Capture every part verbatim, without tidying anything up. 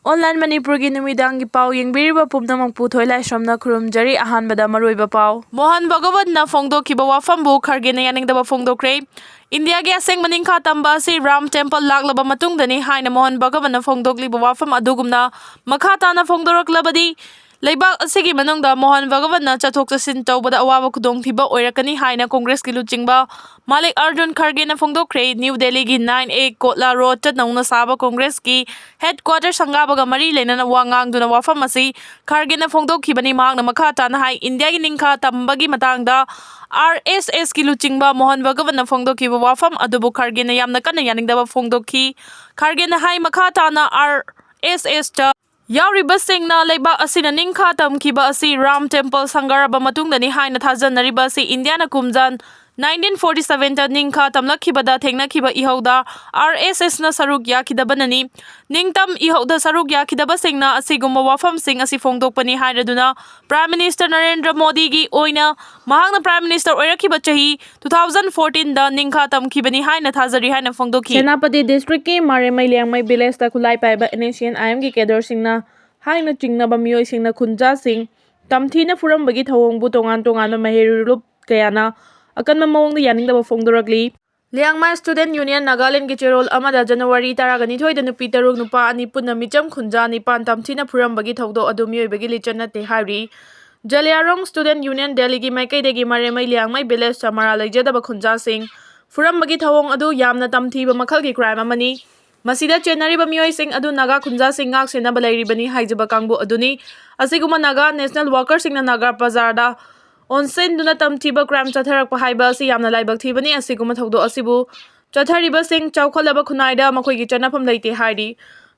Online ꯃꯅꯤꯄꯨꯔꯒꯤ ꯅꯨꯃꯤꯗꯥꯡꯒꯤ ꯄꯥꯎ ꯌꯦꯡꯕꯤꯔꯤꯕ ꯄꯨꯝꯅꯃꯛꯄꯨ ꯊꯣꯏꯂꯥꯏꯁ꯭ꯔꯝꯅ ꯈꯨꯔꯨꯝꯖꯔꯤ꯫ ꯑꯍꯥꯟꯕꯗ ꯃꯔꯨꯑꯣꯏꯕ ꯄꯥꯎ꯫ ꯃꯣꯍꯟ ꯚꯒꯋꯟꯅ ꯐꯣꯡꯗꯣꯛꯈꯤꯕ ꯋꯥꯐꯝꯕꯨ ꯈꯔꯒꯦꯅ ꯌꯥꯅꯤꯡꯗꯕ ꯐꯣꯡꯗꯣꯛꯈ꯭ꯔꯦ꯫ ꯏꯟꯗꯤꯌꯥꯒꯤ ꯑꯁꯦꯡꯕ ꯅꯤꯡꯈꯥ ꯇꯝꯕ ꯑꯁꯤ ꯔꯥꯝ ꯇꯦꯝꯄꯜ ꯂꯥꯛꯂꯕ ꯃꯇꯨꯡꯗꯅꯤ ꯍꯥꯏꯅ ꯃꯣꯍꯟ ꯚꯒꯋꯟꯅ ꯐꯣꯡꯗꯣꯛꯂꯤꯕ ꯋꯥꯐꯝ ꯑꯗꯨꯒꯨꯝꯅ ꯃꯈꯥ ꯇꯥꯅ ꯐꯣꯡꯗꯣꯔꯛꯂꯕꯗꯤ, ꯂꯩꯕꯥꯛ ꯑꯁꯤꯒꯤ ꯃꯅꯨꯡꯗ ꯃꯣꯍꯟ ꯚꯒꯋꯟꯅ ꯆꯠꯊꯣꯛ ꯆꯠꯁꯤꯟ ꯇꯧꯕꯗ ꯑꯋꯥꯕ ꯈꯨꯗꯣꯡꯊꯤꯕ ꯑꯣꯏꯔꯛꯀꯅꯤ ꯍꯥꯏꯅ ꯀꯣꯡꯒ꯭ꯔꯦꯁꯀꯤ ꯂꯨꯆꯤꯡꯕ ꯃꯥꯂꯤꯛ ꯑꯔꯖꯨꯟ ꯈꯔꯒꯦꯅ ꯐꯣꯡꯗꯣꯛꯈ꯭ꯔꯦ꯫ ꯅ꯭ꯌꯨ ꯗꯦꯜꯂꯤꯒꯤ ꯅꯥꯏꯟ ꯑꯦ ꯀꯣꯠꯂꯥ ꯔꯣꯗꯇ ꯅꯧꯅ ꯁꯥꯕ ꯀꯣꯡꯒ꯭ꯔꯦꯁꯀꯤ ꯍꯦꯗꯀ꯭ꯋꯥꯇꯔ ꯁꯪꯒꯥꯕꯒ ꯃꯔꯤ ꯂꯩꯅꯅ ꯋꯥ ꯉꯥꯡꯗꯨꯅ ꯋꯥꯐꯝ ꯑꯁꯤ ꯈꯔꯒꯦꯅ ꯐꯣꯡꯗꯣꯛꯈꯤꯕꯅꯤ꯫ ꯃꯍꯥꯛꯅ ꯃꯈꯥ ꯇꯥꯅ ꯍꯥꯏ, ꯏꯟꯗꯤꯌꯥꯒꯤ ꯅꯤꯡꯈꯥ ꯇꯝꯕꯒꯤ ꯃꯇꯥꯡꯗ ꯑꯥꯔ ꯑꯦꯁ ꯑꯦꯁꯀꯤ ꯂꯨꯆꯤꯡꯕ ꯃꯣꯍꯟ ꯚꯒꯋꯟꯅ ꯐꯣꯡꯗꯣꯛꯈꯤꯕ ꯋꯥꯐꯝ ꯑꯗꯨꯕꯨ ꯈꯔꯒꯦꯅ ꯌꯥꯝꯅ ꯀꯟꯅ ꯌꯥꯅꯤꯡꯗꯕ ꯐꯣꯡꯗꯣꯛꯈꯤ꯫ ꯈꯔꯒꯦꯅ ꯍꯥꯏ, ꯃꯈꯥ ꯇꯥꯅ ꯑꯥꯔ ꯑꯦꯁ ꯑꯦꯁꯇ ꯌꯥꯎꯔꯤꯕꯁꯤꯡꯅ ꯂꯩꯕꯥꯛ ꯑꯁꯤꯅ ꯅꯤꯡꯈꯥ ꯇꯝꯈꯤꯕ ꯑꯁꯤ ꯔꯥꯝ ꯇꯦꯝꯄꯜ ꯁꯪꯒꯥꯔꯕ ꯃꯇꯨꯡꯗꯅꯤ ꯍꯥꯏꯅ ꯊꯥꯖꯅꯔꯤꯕ ꯑꯁꯤ ꯏꯟꯗꯤꯌꯥꯅ ꯀꯨꯝꯖꯥ ꯅꯥꯏꯟꯇꯤꯟ ꯐꯣꯔꯇꯤ ꯁꯚꯦꯟꯗ ꯅꯤꯡꯈꯥ ꯇꯝꯂꯛꯈꯤꯕꯗ ꯊꯦꯡꯅꯈꯤꯕ ꯏꯍꯧꯗ ꯑꯥꯔ ꯑꯦꯁ ꯑꯦꯁꯅ ꯁꯔꯨꯛ ꯌꯥꯈꯤꯗꯕꯅꯅꯤ꯫ ꯅꯤꯡꯇꯝ ꯏꯍꯧꯗ ꯁꯔꯨꯛ ꯌꯥꯈꯤꯗꯕꯁꯤꯡꯅ ꯑꯁꯤꯒꯨꯝꯕ ꯋꯥꯐꯝꯁꯤꯡ ꯑꯁꯤ ꯐꯣꯡꯗꯣꯛꯄꯅꯤ ꯍꯥꯏꯔꯗꯨꯅ ꯄ꯭ꯔꯥꯏꯝ ꯃꯤꯅꯤꯁꯇꯔ ꯅꯔꯦꯟꯗ꯭ꯔ ꯃꯣꯗꯤꯒꯤ ꯑꯣꯏꯅ ꯃꯍꯥꯛꯅ ꯄ꯭ꯔꯥꯏꯝ ꯃꯤꯅꯤꯁꯇꯔ ꯑꯣꯏꯔꯛꯈꯤꯕ ꯆꯍꯤ ꯇꯨ ꯊꯥꯎꯖꯟ ꯐꯣꯔꯇꯤꯟꯗ ꯅꯤꯡꯈꯥ ꯇꯝꯈꯤꯕꯅꯤ ꯍꯥꯏꯅ ꯊꯥꯖꯔꯤ ꯍꯥꯏꯅ ꯐꯣꯡꯗꯣꯛꯈꯤ꯫ ꯁꯦꯅꯥꯄꯇꯤ ꯗꯤꯁꯇ꯭ꯔꯤꯛꯀꯤ ꯃꯥꯔꯦꯃꯩ ꯂꯤꯌꯥꯡꯃꯩ ꯚꯤꯂꯦꯖꯇ ꯈꯨꯠꯂꯥꯏ ꯄꯥꯏꯕ ꯑꯦꯟ ꯑꯦꯁ ꯁꯤ ꯑꯦꯟ ꯑꯥꯏ ꯑꯦꯝꯒꯤ ꯀꯦꯗꯔꯁꯤꯡꯅ ꯍꯥꯏꯅ ꯆꯤꯡꯅꯕ ꯃꯤꯑꯣꯏꯁꯤꯡꯅ ꯈꯨꯟꯖꯥꯁꯤꯡ ꯇꯝꯊꯤꯅ ꯐꯨꯔꯝꯕꯒꯤ ꯊꯧꯑꯣꯡꯕꯨ ꯇꯣꯉꯥꯟ ꯇꯣꯉꯥꯟꯕ ꯃꯍꯩꯔꯣꯏ ꯂꯨꯞ ꯀꯌꯥꯅ ꯑꯀꯟꯕ ꯃꯑꯣꯡꯗ ꯌꯥꯅꯤꯡꯗꯕ ꯐꯣꯡꯗꯣꯔꯛꯂꯤ꯫ ꯂꯤꯌꯥꯡꯃꯥꯏ ꯁ꯭ꯇꯨꯗꯦꯟꯠ ꯌꯨꯅꯤꯌꯟ ꯅꯥꯒꯥꯂꯦꯟꯗꯒꯤ ꯆꯦꯔꯣꯜ ꯑꯃꯗ ꯖꯅꯋꯥꯔꯤ ꯇꯔꯥꯒ ꯅꯤꯊꯣꯏꯗ ꯅꯨꯄꯤ ꯇꯔꯨꯛ ꯅꯨꯄꯥ ꯑꯅꯤ ꯄꯨꯟꯅ ꯃꯤꯆꯝ ꯈꯨꯟꯖꯥ ꯅꯤꯄꯥꯟ ꯇꯝꯊꯤꯅ ꯐꯨꯔꯝꯕꯒꯤ ꯊꯧꯗꯣꯛ ꯑꯗꯨ ꯃꯤꯑꯣꯏꯕꯒꯤ ꯂꯤꯆꯠ ꯅꯠꯇꯦ ꯍꯥꯏꯔꯤ꯫ ꯖꯂꯤꯌꯥꯔꯣꯡ ꯁ꯭ꯇꯨꯗꯦꯟꯠ ꯌꯨꯅꯤꯌꯟ ꯗꯦꯜꯂꯤꯒꯤ ꯃꯥꯏꯀꯩꯗꯒꯤ ꯃꯔꯦꯃꯩ ꯂꯤꯌꯥꯡꯃꯩ ꯚꯤꯂꯦꯖꯇ ꯃꯔꯥꯜ ꯂꯩꯖꯗꯕ ꯈꯨꯟꯖꯥꯁꯤꯡ ꯐꯨꯔꯝꯕꯒꯤ ꯊꯧꯑꯣꯡ ꯑꯗꯨ ꯌꯥꯝꯅ ꯇꯝꯊꯤꯕ ꯃꯈꯜꯒꯤ ꯀ꯭ꯔꯥꯏꯝ ꯑꯃꯅꯤ꯫ ꯃꯁꯤꯗ ꯆꯦꯟꯅꯔꯤꯕ ꯃꯤꯑꯣꯏꯁꯤꯡ ꯑꯗꯨ ꯅꯥꯒꯥ ꯈꯨꯟꯖꯥꯁꯤꯡ ꯉꯥꯛ ꯁꯦꯟꯅꯕ ꯂꯩꯔꯤꯕꯅꯤ ꯍꯥꯏꯖꯕ ꯀꯥꯡꯕꯨ ꯑꯗꯨꯅꯤ꯫ ꯑꯁꯤꯒꯨꯝꯕ ꯅꯥꯒꯥ ꯅꯦꯁꯅꯦꯜ ꯋꯥꯔꯀꯔꯁꯤꯡꯅ ꯅꯥꯒꯥ ꯕꯖꯥꯔꯗ ꯑꯣꯟꯁꯤꯟꯗꯨꯅ ꯇꯝꯊꯤꯕ ꯀ꯭ꯔꯥꯏꯝ ꯆꯠꯊꯔꯛꯄ ꯍꯥꯏꯕ ꯑꯁꯤ ꯌꯥꯝꯅ ꯂꯥꯏꯕꯛ ꯊꯤꯕꯅꯤ꯫ ꯑꯁꯤꯒꯨꯝꯕ ꯊꯧꯗꯣꯛ ꯑꯁꯤꯕꯨ ꯆꯠꯊꯔꯤꯕꯁꯤꯡ ꯆꯥꯎꯈꯠꯂꯕ ꯈꯨꯟꯅꯥꯏꯗ ꯃꯈꯣꯏꯒꯤ ꯆꯠꯅꯐꯝ ꯂꯩꯇꯦ ꯍꯥꯏꯔꯤ꯫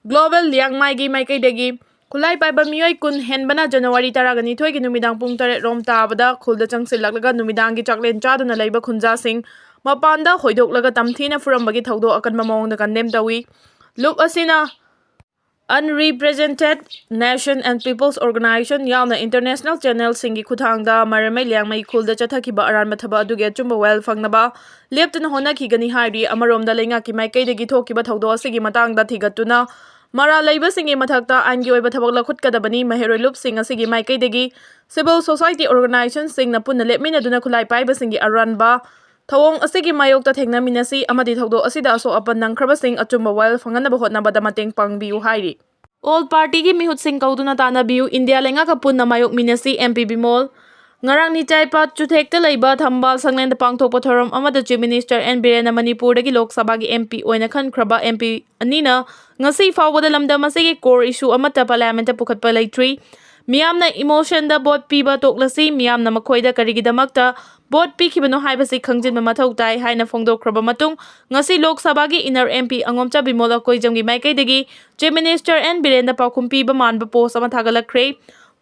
ꯒ꯭ꯂꯣꯕꯦꯜ ꯂꯤꯌꯥꯡꯃꯥꯏꯒꯤ ꯃꯥꯏꯀꯩꯗꯒꯤ ꯈꯨꯠꯂꯥꯏ ꯄꯥꯏꯕ ꯃꯤꯑꯣꯏ ꯀꯨꯟ ꯍꯦꯟꯕꯅ ꯖꯅꯋꯥꯔꯤ ꯇꯔꯥꯒ ꯅꯤꯊꯣꯏꯒꯤ ꯅꯨꯃꯤꯗꯥꯡ ꯄꯨꯡ ꯇꯔꯦꯠ ꯔꯣꯝ ꯇꯥꯕꯗ ꯈꯨꯜꯗ ꯆꯪꯁꯤꯜꯂꯛꯂꯒ ꯅꯨꯃꯤꯗꯥꯡꯒꯤ ꯆꯥꯛꯂꯦꯟ ꯆꯥꯗꯨꯅ ꯂꯩꯕ ꯈꯨꯟꯖꯥꯁꯤꯡ ꯃꯄꯥꯟꯗ ꯍꯣꯏꯗꯣꯛꯂꯒ ꯇꯝꯊꯤꯅ ꯐꯨꯔꯝꯕꯒꯤ ꯊꯧꯗꯣꯛ ꯑꯀꯟꯕ ꯃꯑꯣꯡꯗ ꯀꯟꯗꯦꯝ ꯇꯧꯏ꯫ ꯂꯨꯞ ꯑꯁꯤꯅ Unrepresented Nation and Peoples Organization ꯌꯥꯎꯅ ꯏꯟꯇꯔꯅꯦꯁꯅꯦꯜ ꯆꯦꯅꯦꯜꯁꯤꯡꯒꯤ ꯈꯨꯠꯊꯥꯡꯗ ꯃꯔꯦꯃꯩ ꯂꯤꯌꯥꯡꯃꯩ ꯈꯨꯜꯗ ꯆꯠꯊꯈꯤꯕ ꯑꯔꯥꯟꯕ ꯊꯕꯛ ꯑꯗꯨꯒꯤ ꯑꯆꯨꯝꯕ ꯋꯥꯌꯦꯜ ꯐꯪꯅꯕ ꯂꯦꯞꯇꯅ ꯍꯣꯠꯅꯈꯤꯒꯅꯤ ꯍꯥꯏꯔꯤ꯫ ꯑꯃꯔꯣꯝꯗ ꯂꯩꯉꯥꯛꯀꯤ ꯃꯥꯏꯀꯩꯗꯒꯤ ꯊꯣꯛꯈꯤꯕ ꯊꯧꯗꯣꯛ ꯑꯁꯤꯒꯤ ꯃꯇꯥꯡꯗ ꯊꯤꯒꯠꯇꯨꯅ ꯃꯔꯥꯜ ꯂꯩꯕꯁꯤꯡꯒꯤ ꯃꯊꯛꯇ ꯑꯥꯏꯟꯒꯤ ꯑꯣꯏꯕ ꯊꯕꯛ ꯂꯧꯈꯠꯀꯗꯕꯅꯤ꯫ ꯃꯍꯩꯔꯣꯏ ꯂꯨꯞꯁꯤꯡ ꯑꯁꯤꯒꯤ ꯃꯥꯏꯀꯩꯗꯒꯤ civil society organizationꯁꯤꯡꯅ ꯄꯨꯟꯅ ꯂꯦꯞꯃꯤꯟꯅꯗꯨꯅ ꯈꯨꯠꯂꯥꯏ ꯄꯥꯏꯕꯁꯤꯡꯒꯤ ꯑꯔꯥꯟꯕ ꯊꯧꯑꯣꯡ ꯑꯁꯤꯒꯤ ꯃꯥꯌꯣꯛꯇ ꯊꯦꯡꯅꯃꯤꯟꯅꯁꯤ ꯑꯃꯗꯤ ꯊꯧꯗꯣꯛ ꯑꯁꯤꯗ ꯑꯁꯣꯛ ꯑꯄꯟ ꯅꯪꯈ꯭ꯔꯕꯁꯤꯡ ꯑꯆꯨꯝꯕ ꯋꯥꯌꯦꯜ ꯐꯪꯍꯟꯅꯕ ꯍꯣꯠꯅꯕꯗ ꯃꯇꯦꯡ ꯄꯥꯡꯕꯤꯌꯨ ꯍꯥꯏꯔꯤ꯫ All partyꯒꯤ ꯃꯤꯍꯨꯠꯁꯤꯡ ꯀꯧꯗꯨꯅ ꯇꯥꯟꯅꯕꯤꯌꯨ꯫ ꯏꯟꯗꯤꯌꯥ ꯂꯩꯉꯥꯛꯀ ꯄꯨꯟꯅ ꯃꯥꯌꯣꯛꯃꯤꯟꯅꯁꯤ, MP ꯕꯤꯃꯣꯜ꯫ ꯉꯔꯥꯡ ꯅꯤꯆꯥꯏꯄꯥꯠ ꯆꯨꯊꯦꯛꯇ ꯂꯩꯕ ꯊꯝꯕꯥꯜ ꯁꯪꯂꯦꯟꯗ ꯄꯥꯡꯊꯣꯛꯄ ꯊꯧꯔꯝ ꯑꯃꯗ Chief Minister ꯑꯦꯟ ꯕꯤꯔꯦꯟꯅ ꯃꯅꯤꯄꯨꯔꯗꯒꯤ ꯂꯣꯛ ꯁꯚꯥꯒꯤ MP ꯑꯣꯏꯅ ꯈꯟꯈ꯭ꯔꯕ MP ꯑꯅꯤꯅ ꯉꯁꯤ ꯐꯥꯎꯕꯗ ꯂꯝꯗꯝ ꯑꯁꯤꯒꯤ core issue ꯑꯃꯠꯇ Parliamentꯇ ꯄꯨꯈꯠꯄ ꯂꯩꯇ꯭ꯔꯤ꯫ ꯃꯤꯌꯥꯝꯅ emotionꯗ vote ꯄꯤꯕ ꯇꯣꯛꯂꯁꯤ, ꯃꯤꯌꯥꯝꯅ ꯃꯈꯣꯏꯗ ꯀꯔꯤꯒꯤꯗꯃꯛꯇ vote ꯄꯤꯈꯤꯕꯅꯣ ꯍꯥꯏꯕꯁꯤ ꯈꯪꯖꯤꯟꯕ ꯃꯊꯧ ꯇꯥꯏ ꯍꯥꯏꯅ ꯐꯣꯡꯗꯣꯛꯈ꯭ꯔꯕ ꯃꯇꯨꯡ, ꯉꯁꯤ ꯂꯣꯛ ꯁꯚꯥꯒꯤ inner MP ꯑꯉꯣꯝꯆꯥ ꯕꯤꯃꯣꯜ ꯑꯀꯣꯏꯖꯝꯒꯤ ꯃꯥꯏꯀꯩꯗꯒꯤ Chief Minister ꯑꯦꯟ ꯕꯤꯔꯦꯟꯗ ꯄꯥꯎꯈꯨꯝ ꯄꯤꯕ ꯃꯥꯟꯕ post ꯑꯃ ꯊꯥꯒꯠꯂꯛꯈ꯭ꯔꯦ꯫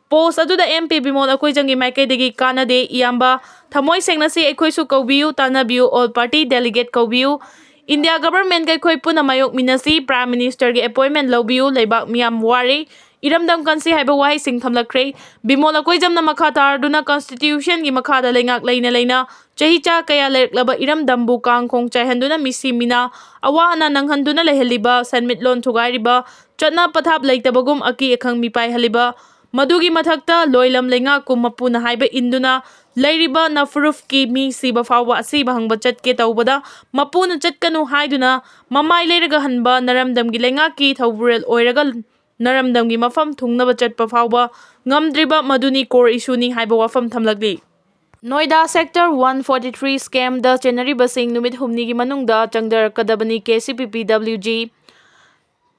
Post ꯑꯗꯨꯗ MP ꯕꯤꯃꯣꯜ ꯑꯀꯣꯏꯖꯝꯒꯤ ꯃꯥꯏꯀꯩꯗꯒꯤ ꯀꯥꯟꯅꯗꯦ, ꯏꯌꯥꯝꯕ, ꯊꯃꯣꯏ ꯁꯦꯡꯅ ꯁꯤ ꯑꯩꯈꯣꯏꯁꯨ ꯀꯧꯕꯤꯌꯨ, ꯇꯥꯟꯅꯕꯤꯌꯨ, all party delegate ꯀꯧꯕꯤꯌꯨ, ꯏꯟꯗꯤꯌꯥ governmentꯒ ꯑꯩꯈꯣꯏ ꯄꯨꯟꯅ ꯃꯥꯌꯣꯛꯃꯤꯟꯅꯁꯤ, Prime Ministerꯒꯤ appointment ꯂꯧꯕꯤꯌꯨ, ꯂꯩꯕꯥꯛ ꯃꯤꯌꯥꯝ ꯋꯥꯔꯦ, ꯏꯔꯝꯗꯝ ꯀꯟꯁꯤ ꯍꯥꯏꯕ ꯋꯥꯍꯩꯁꯤꯡ ꯊꯝꯂꯛꯈ꯭ꯔꯦ꯫ ꯕꯤꯃꯣꯜ ꯑꯀꯣꯏꯖꯝꯅ ꯃꯈꯥ ꯇꯥꯔꯗꯨꯅ Constitutionꯒꯤ ꯃꯈꯥꯗ ꯂꯩꯉꯥꯛ ꯂꯩꯅ ꯂꯩꯅ ꯆꯍꯤ ꯆꯥ ꯀꯌꯥ ꯂꯩꯔꯛꯂꯕ ꯏꯔꯝꯗꯝꯕꯨ ꯀꯥꯡ ꯈꯣꯡ ꯆꯥꯏꯍꯟꯗꯨꯅ ꯃꯤꯁꯤ ꯃꯤꯅꯥ ꯑꯋꯥ ꯑꯅꯥ ꯅꯪꯍꯟꯗꯨꯅ ꯂꯩꯍꯜꯂꯤꯕ, ꯁꯦꯟꯃꯤꯠꯂꯣꯟ ꯊꯨꯒꯥꯏꯔꯤꯕ, ꯆꯠꯅ ꯄꯊꯥꯞ ꯂꯩꯇꯕꯒꯨꯝ ꯑꯀꯤ ꯑꯈꯪ ꯃꯤꯄꯥꯏꯍꯜꯂꯤꯕ, ꯃꯗꯨꯒꯤ ꯃꯊꯛꯇ ꯂꯣꯏꯂꯝ ꯂꯩꯉꯥꯛꯀꯨꯝ ꯃꯄꯨꯅ ꯍꯥꯏꯕ ꯏꯟꯗꯨꯅ ꯂꯩꯔꯤꯕ ꯅꯐꯨꯔꯨꯐꯀꯤ ꯃꯤ ꯁꯤꯕ ꯐꯥꯎꯕ ꯑꯁꯤꯕ ꯍꯪꯕ ꯆꯠꯀꯦ ꯇꯧꯕꯗ ꯃꯄꯨꯅ ꯆꯠꯀꯅꯨ ꯍꯥꯏꯗꯨꯅ ꯃꯃꯥꯏ ꯂꯩꯔꯒ ꯍꯟꯕ ꯅꯔꯝꯗꯝꯒꯤ ꯂꯩꯉꯥꯛꯀꯤ ꯊꯧꯕꯨꯔꯦꯜ ꯑꯣꯏꯔꯒ ꯅꯔꯝꯗꯝꯒꯤ ꯃꯐꯝ ꯊꯨꯡꯅꯕ ꯆꯠꯄ ꯐꯥꯎꯕ ꯉꯝꯗ꯭ꯔꯤꯕ ꯃꯗꯨꯅꯤ core issueꯅꯤ ꯍꯥꯏꯕ ꯋꯥꯐꯝ ꯊꯝꯂꯛꯂꯤ꯫ ꯅꯣꯏꯗꯥ Sector one forty three scamꯗ ꯆꯦꯟꯅꯔꯤꯕꯁꯤꯡ ꯅꯨꯃꯤꯠ ꯍꯨꯝꯅꯤꯒꯤ ꯃꯅꯨꯡꯗ ꯆꯪꯗꯔꯛꯀꯗꯕꯅꯤ, KCPPWG꯫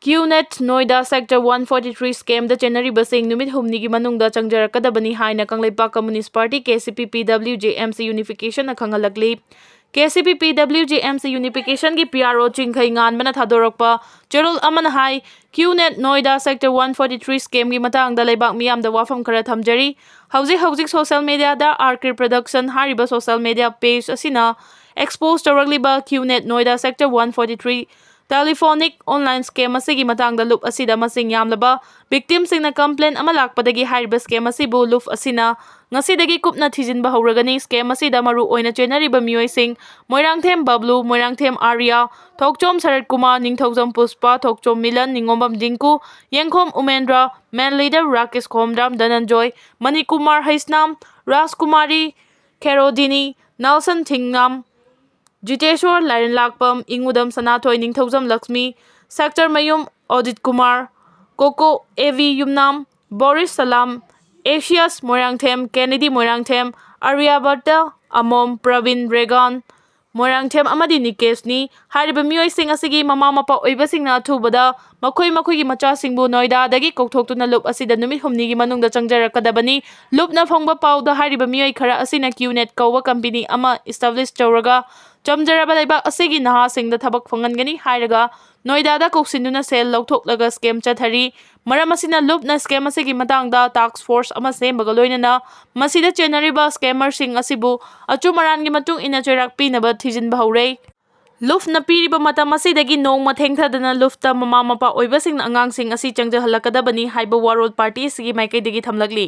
QNet ꯅꯣꯏꯗꯥ Sector one forty three scamꯗ ꯆꯦꯟꯅꯔꯤꯕꯁꯤꯡ ꯅꯨꯃꯤꯠ ꯍꯨꯝꯅꯤꯒꯤ ꯃꯅꯨꯡꯗ ꯆꯪꯖꯔꯛꯀꯗꯕꯅꯤ ꯍꯥꯏꯅ Kangleipak Communist Party, KCPPWG, MC Unificationꯅ ꯈꯪꯍꯜꯂꯛꯂꯤ꯫ KCPPWG, MC Unificationꯒꯤ PRO ꯆꯤꯡꯈꯩ ꯉꯥꯟꯕꯅ ꯊꯥꯗꯣꯔꯛꯄ ꯆꯦꯔꯣꯜ ꯑꯃꯅ ꯍꯥꯏ, QNet ꯅꯣꯏꯗꯥ Sector one forty three scamꯒꯤ ꯃꯇꯥꯡꯗ ꯂꯩꯕꯥꯛ ꯃꯤꯌꯥꯝꯗ ꯋꯥꯐꯝ ꯈꯔ ꯊꯝꯖꯔꯤ꯫ ꯍꯧꯖꯤꯛ ꯍꯧꯖꯤꯛ social mediaꯗ RK Production ꯍꯥꯏꯔꯤꯕ social media page ꯑꯁꯤꯅ expose ꯇꯧꯔꯛꯂꯤꯕ QNet ꯅꯣꯏꯗꯥ Sector one forty three Telephonic online scam ꯑꯁꯤꯒꯤ ꯃꯇꯥꯡꯗ ꯂꯨꯞ ꯑꯁꯤꯗ ꯃꯁꯤꯡ ꯌꯥꯝꯂꯕ victimꯁꯤꯡꯅ complain ꯑꯃ ꯂꯥꯛꯄꯗꯒꯤ ꯍꯥꯏꯔꯤꯕ scam ꯑꯁꯤꯕꯨ ꯂꯨꯞ ꯑꯁꯤꯅ ꯉꯁꯤꯗꯒꯤ ꯀꯨꯞꯅ ꯊꯤꯖꯤꯟꯕ ꯍꯧꯔꯒꯅꯤ꯫ Scam ꯑꯁꯤꯗ ꯃꯔꯨ ꯑꯣꯏꯅ ꯆꯦꯟꯅꯔꯤꯕ ꯃꯤꯑꯣꯏꯁꯤꯡ Moirangthem Bablu, Moirangthem Arya, Thokchom Sarat Kumar, Ningthoujam Pushpa, Thokchom Milan, Ningombam Dinku, Yengkhom Umendra, man leader Rakesh Khomdram, Dhananjoy, Manikumar Heisnam, Rajkumari Kherodini, Nelson ꯊꯤꯡꯉꯥꯝ, Jiteshor Lairenlakpam, Ingudam Sanathoi, Ningthoujam Lakshmi, Sectormayum Odit Kumar, Koko A V Yumnam, Boris Salam, ꯑꯦꯁꯤꯌꯥꯁ ꯃꯣꯏꯔꯥꯡꯊꯦꯝ, ꯀꯦꯅꯦꯗꯤ ꯃꯣꯏꯔꯥꯡꯊꯦꯝ, ꯑꯥꯔꯌꯥꯕꯠꯇ ꯑꯃꯣꯝ, ꯄ꯭ꯔꯕꯤꯟ ꯔꯦꯒꯥꯟ ꯃꯣꯏꯔꯥꯡꯊꯦꯝ ꯑꯃꯗꯤ ꯅꯤꯀꯦꯁꯅꯤ꯫ ꯍꯥꯏꯔꯤꯕ ꯃꯤꯑꯣꯏꯁꯤꯡ ꯑꯁꯤꯒꯤ ꯃꯃꯥ ꯃꯄꯥ ꯑꯣꯏꯕꯁꯤꯡꯅ ꯑꯊꯨꯕꯗ ꯃꯈꯣꯏ ꯃꯈꯣꯏꯒꯤ ꯃꯆꯥꯁꯤꯡꯕꯨ ꯅꯣꯏꯗꯥꯗꯒꯤ ꯀꯧꯊꯣꯛꯇꯨꯅ ꯂꯨꯞ ꯑꯁꯤꯗ ꯅꯨꯃꯤꯠ ꯍꯨꯝꯅꯤꯒꯤ ꯃꯅꯨꯡꯗ ꯆꯪꯖꯔꯛꯀꯗꯕꯅꯤ꯫ ꯂꯨꯞꯅ ꯐꯪꯕ ꯄꯥꯎꯗ ꯍꯥꯏꯔꯤꯕ ꯃꯤꯑꯣꯏ ꯈꯔ ꯑꯁꯤꯅ ꯀ꯭ꯌꯨꯅꯦꯠ ꯀꯧꯕ ꯀꯝꯄꯦꯅꯤ ꯑꯃ establish ꯇꯧꯔꯒ ꯆꯝꯖꯔꯕ ꯂꯩꯕꯥꯛ ꯑꯁꯤꯒꯤ ꯅꯍꯥꯁꯤꯡꯗ ꯊꯕꯛ ꯐꯪꯍꯟꯒꯅꯤ ꯍꯥꯏꯔꯒ ꯅꯣꯏꯗꯥꯗ ꯀꯧꯁꯤꯟꯗꯨꯅ ꯁꯦꯜ ꯂꯧꯊꯣꯛꯂꯒ scam ꯆꯠꯊꯔꯤ꯫ ꯃꯔꯝ ꯑꯁꯤꯅ ꯂꯨꯞꯅ scam ꯑꯁꯤꯒꯤ ꯃꯇꯥꯡꯗ task force ꯑꯃ ꯁꯦꯝꯕꯒ ꯂꯣꯏꯅꯅ ꯃꯁꯤꯗ ꯆꯦꯟꯅꯔꯤꯕ scammerꯁꯤꯡ ꯑꯁꯤꯕꯨ ꯑꯆꯨꯝ ꯑꯔꯥꯟꯒꯤ ꯃꯇꯨꯡ ꯏꯟꯅ ꯆꯩꯔꯥꯛ ꯄꯤꯅꯕ ꯊꯤꯖꯤꯟꯕ ꯍꯧꯔꯦ꯫ ꯂꯨꯞꯅ ꯄꯤꯔꯤꯕ ꯃꯇꯝ ꯑꯁꯤꯗꯒꯤ ꯅꯣꯡꯃ ꯊꯦꯡꯊꯗꯅ ꯂꯨꯞꯇ ꯃꯃꯥ ꯃꯄꯥ ꯑꯣꯏꯕꯁꯤꯡꯅ ꯑꯉꯥꯡꯁꯤꯡ ꯑꯁꯤ ꯆꯪꯖꯍꯜꯂꯛꯀꯗꯕꯅꯤ ꯍꯥꯏꯕ ꯋꯥꯔꯣꯜ ꯄꯥꯔꯇꯤ ꯑꯁꯤꯒꯤ ꯃꯥꯏꯀꯩꯗꯒꯤ ꯊꯝꯂꯛꯂꯤ꯫